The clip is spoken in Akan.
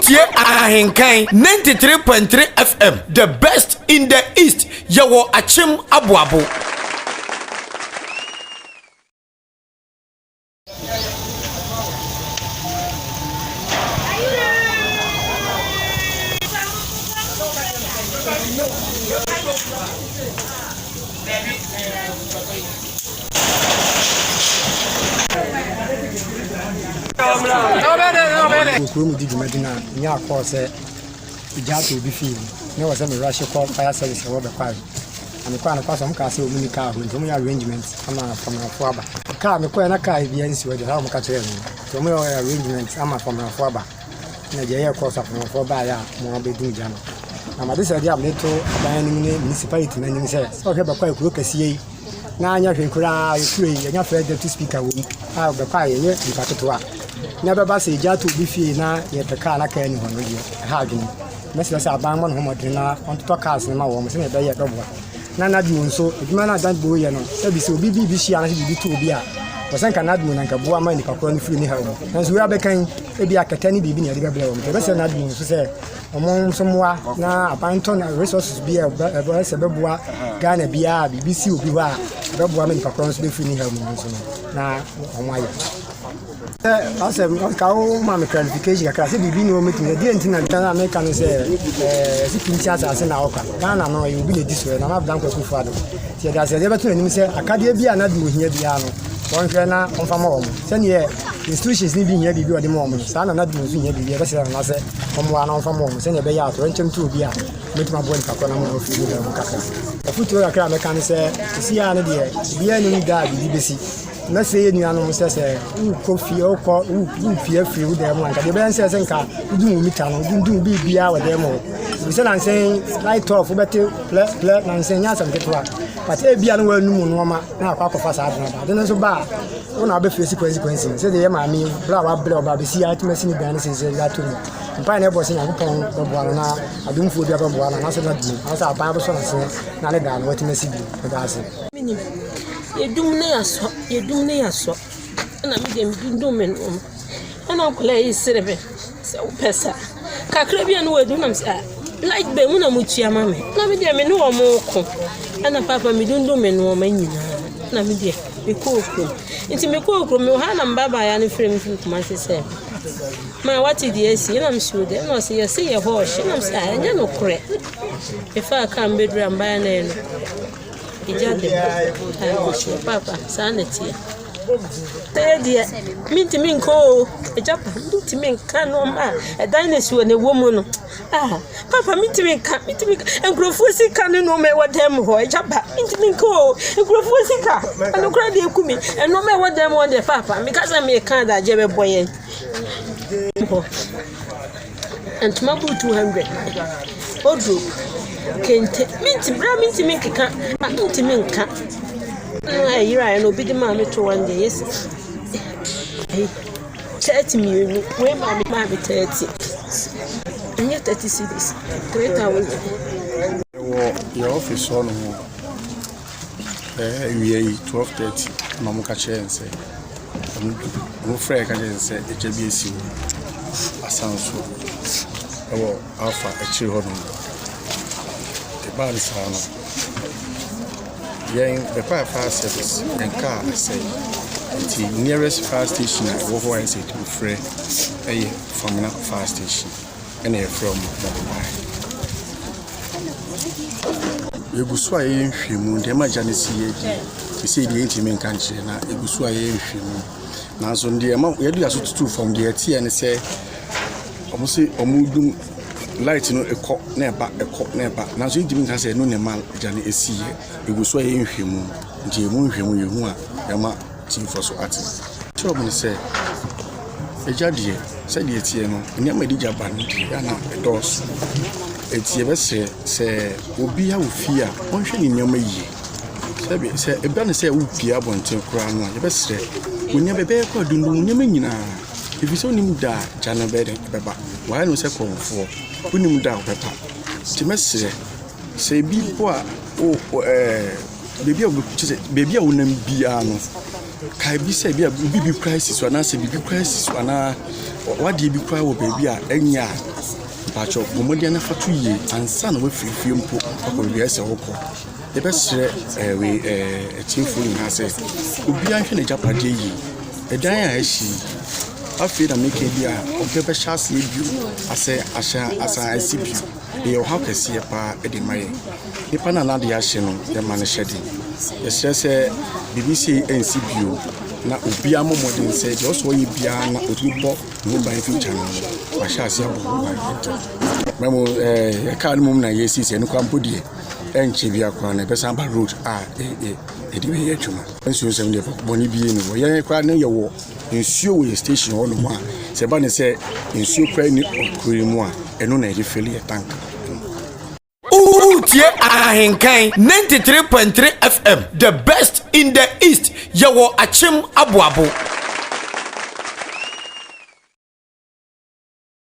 Wotie Ahenkan 93.3 FM, the best in the East. Yɛwɔ Akyem Aboabo. Wɔ kurom di dwumadi no a, menya call sɛ egya atɔ obi fie mu na ɛwɔ sɛ me rush kɔ fire service ɛwɔ Bɛkwae. Na mekɔɔ a nokwasɛm wɔn kaa sɛ wɔn nni kaa hɔ nti wɔn yɛ arrangement ama famrafo aba. Kaa mekɔɛ na kaa biara nsi hɔ deɛ saa wɔn ka kyerɛɛ me no. Nti wɔn yɛ arrangement ama famrafo aba. Na deɛ ɛyɛ kɔɔ so afamrafo baeɛ a wɔn abɛdum gya no. Na m'adesrɛdeɛ a mede to aban anim ne municipality no anim sɛ, sɛ wɔhwɛ Bɛkwae kuro kɛseɛ yi na anyɛ hwee koraa yɛ kuro yi yɛnya first deputy speaker wɔ mu a Bɛkwae yɛnyɛ nipa ketewa. Na ɛbɛba sɛ egya ato obi fie na yɛpɛ kaa na kaa ni hɔ no deɛ ɛha adwene. Mɛsrɛ sɛ aban mmɔ ne ho mmɔden na ɔntotɔ cars no ma wɔn sɛnea ɛbɛyɛ ɛbɛboa. Na NADMO nso, adwuma no a NADMO yɛ no, sɛbi sɛ obi biribi hyia anaasɛ biribi to obi a, wɔ sɛ nka NADMO na nka boa ma nipa korɔ no firi ne haw mu. Nanso wei abɛka yi, ebi akɛtɛ ne biribi na yɛde bɛbrɛ wɔn. Nti yɛbɛsrɛ NADMO nso sɛ wɔn nso mmoa na aban ntɔ na resources bi a ɛbɛ sɛ ɛbɛboa Ghana biara a biribi si obi hɔ a ɛbɛboa ma nipa korɔ nso bɛfiri ne haw mu nso no na wɔn ayɛ. Sɛ asɛ nka wo ma me clarification kakra sɛ biribi ne wɔmɛtumi deɛ nti na nka na meka no sɛ ɛɛ sɛ pinti asase na ɔka Ghana no ɛyɛ obi na ɛdi so Nana Addo Dankwa Akufo-Addo nti yɛde asɛdeɛ bɛto n'anim sɛ akadeɛ bi a na de ohia biara no wɔnhwɛ na wɔmfa ma wɔn sɛdeɛ institutions no bi hia biribi a wɔde ma wɔn no saa na NADMO nso hia biribi a ɛbɛsrɛ Nana sɛ ɔmmoa na ɔmfa ma wɔn sɛdeɛ ɛbɛyɛ a atoyerɛnkyɛm to obi a mɛtumi aboa nipa korɔ no ama wafiri ne haw mu kakra. Afotuo kakra a mɛka ne sɛ seesei ara no deɛ obiara nnim da a biribi bɛsi. Mɛsrɛ yɛn nuanom sɛ sɛ wokɔ fie wokɔ wopie afiri wo dan mu a nka deɛ ɛbɛyɛ sɛ sɛ nka wodum wo mita no wodum biribiara wɔ dan mu hɔ. Ɛfiri sɛ nansɛn light off wobɛte plɛ plɛ nansɛn nyɛ asɛm ketewa but ebia no woanum nneɛma na akɔ akɔfa saa ade no aba. Ade no nso ba a wo na wobɛfeesi consequence no sɛdeɛ yɛ maame yi berɛ a wabrɛ ɔba abɛsi atumi asi ne dan no seesei ato mu. Mpae na ɛbɔ sɛ Nyankopɔn bɛboa no na adomfoɔ bi abɛboa no anaasɛ n'adom anaasɛ aban bɛsɔ n'asene na ne dan no watumi asi bio. Meda ase. Menim. Yɛdum na yɛasɔ, yɛdum na yɛasɔ. Ɛna me deɛ medundum me nnoɔma. Ɛna nkwadaa yi sere me sɛ wopɛ saa. Kakra bi a na wɔadum na mesɛ ah light bill mu na motua ma me. Na me deɛ me ne wɔn reko. Ɛna paapa medundum me nnoɔma nyinaa. Na me deɛ mekɔɔ kurom. Nti mekɔɔ kurom mewɔ ha na me babaayewa no frɛ me firi Kumasi sɛ Ma wate deɛ asi? Ɛna mese o deɛ. Ɛna ɔse yɛse yɛ hɔ ɔhye. Ɛna mese ah ɛnyɛ nokorɛ. Mefaa kaa mbɛduru a mbaeɛ na ɛyɛ nokorɛ. Egya de me. Paapa saa na ɛteɛ. Sɛ deɛ mentumi nka o. Agya pa mentumi nka nneɛma a ɛdan no si wɔ na ɛwɔ mu no. Ah paapa mentumi nka mentumi nka nkurɔfoɔ sika ne nneɛma ɛwɔ dan mu hɔ agya pa mentumi nka o. Nkurɔfoɔ sika ɛno koraa deɛ ɛku me. Nneɛma ɛwɔ dan mu hɔ deɛ paapa meka sɛ meka adagyeɛ bɛbɔ yɛn. Hɔ. Ntoma boro 200, wardrobe, kente. Minti bra mintumi nkeka, mintumi nka. Na ɛyeraeɛ no obi de maa me to one day yɛsi ɛyi 30 mmienu wei maa me maa me 30 ɛnyɛ 30 cedis 3000. Wɔ yɛn office hɔ nom awia yi 12:30 na wɔka kyerɛɛ yɛn sɛ Wɔfrɛɛ yɛn ka kyerɛɛ yɛn sɛ egya bi asi wɔ asan so wɔ Alpha akyire hɔnom. Ɛbaa no saa no, yɛn bɛfaa fire service, yɛn kaa asɛe. Nti nearest fire station a ɛwɔ hɔ a ɛsɛ sɛ yɛtumi frɛ yɛ Famina fire station. Ɛna yɛfrɛɛ wɔn ma wɔbaeɛ. Yɛgu so a yɛyɛ nhwehwɛmu, deɛ ɛma gya no siiɛ deɛ, seesei deɛ yɛntumi nka nkyerɛ na yɛgu so a yɛyɛ nhwehwɛmu. Nanso deɛ ɛma yɛde yɛn aso tutuu fam deɛ ɛteɛ ne sɛ, wɔse wɔredum light no kɔ na ɛba, ɛkɔ na ɛba. Nanso yɛntumi nka sɛ ɛno na ɛma gya no siiɛ. Yɛgu so a yɛyɛ nhwehwɛmu, nti yɛmu nhwehwɛmu yɛhu a yɛma tiefoɔ so ate. Kyerɛ wɔn sɛ, egya deɛ, sɛdeɛ ɛteɛ no, nneɛma a ɛde gya ba no deɛ, ɛyɛ a na ɛdɔɔso. Enti yɛbɛsrɛ sɛ obiara wɔ fie a, ɔnhwɛ ne nneɛma yie. Sɛbe sɛ ɛba no sɛ worepue abɔnten koraa no a, yɛbɛsrɛ wo nneɛma ɛbɛyɛ koraa dundum wo nneɛma nyinaa. Ɛfiri sɛ wonnim da a gya no bɛyɛ dɛn ɛbɛba. Wɔayɛ no sɛ korɔmfoɔ, wonnim da a ɔbɛba. Nti mɛsrɛ sɛ ebi mpo a wo ɛɛ baabi a kyerɛ sɛ baabi a wonam biara no. Kae bi sɛ ebia biribi koraa si so anaasɛ biribi koraa si so anaa w'adeɛ bi koraa wɔ baabi a ɛnyɛ a, mpakyɛw bɔ mmɔden na fa to yie ansa na woafiri fie mpo akɔ baabi a ɛsɛ sɛ wokɔ. Yɛbɛsrɛ ɛɛ wei ɛɛ atiefoɔ nyinaa sɛ obiara nhwɛ n'agyapadeɛ yie. Ɛdan a ahye yi, afei na meka bi a obi bɛhyɛ aseɛ bio asɛ ahyɛ asan asi bio. Ɛyɛ ɔhaw kɛseɛ paa de ma yɛn. Nipa no a n'adeɛ ahye no, yɛma no hyɛ den. Yɛsrɛ sɛ biribi sei nsi bio na obiara mmɔ mmɔden sɛ deɛ ɔsɛ ɔyɛ biara na ɔtumi bɔ ne ho ban firi gya no ho no, wahyɛ aseɛ abɔ ho ban ntɛm. Na mmom ɛɛ yɛ kaa no mmom na yɛresiesie ɛno koraa mpo deɛ ɛnkyɛ biara koraa no ɛbɛsan aba road a yɛde bɛyɛ adwuma. Nsuo nsɛm deɛ bɔne biara nni hɔ. Yɛn koraa no yɛwɔ nsuo wɔ yɛn station hɔ nom a sɛ ɛba ne sɛ nsuo koraa nni kuro yi mu a ɛno na yɛde fill yɛ tank no. Woretie Ahenkan 93.3 FM, the best in the East. Yɛwɔ Akyem Aboabo.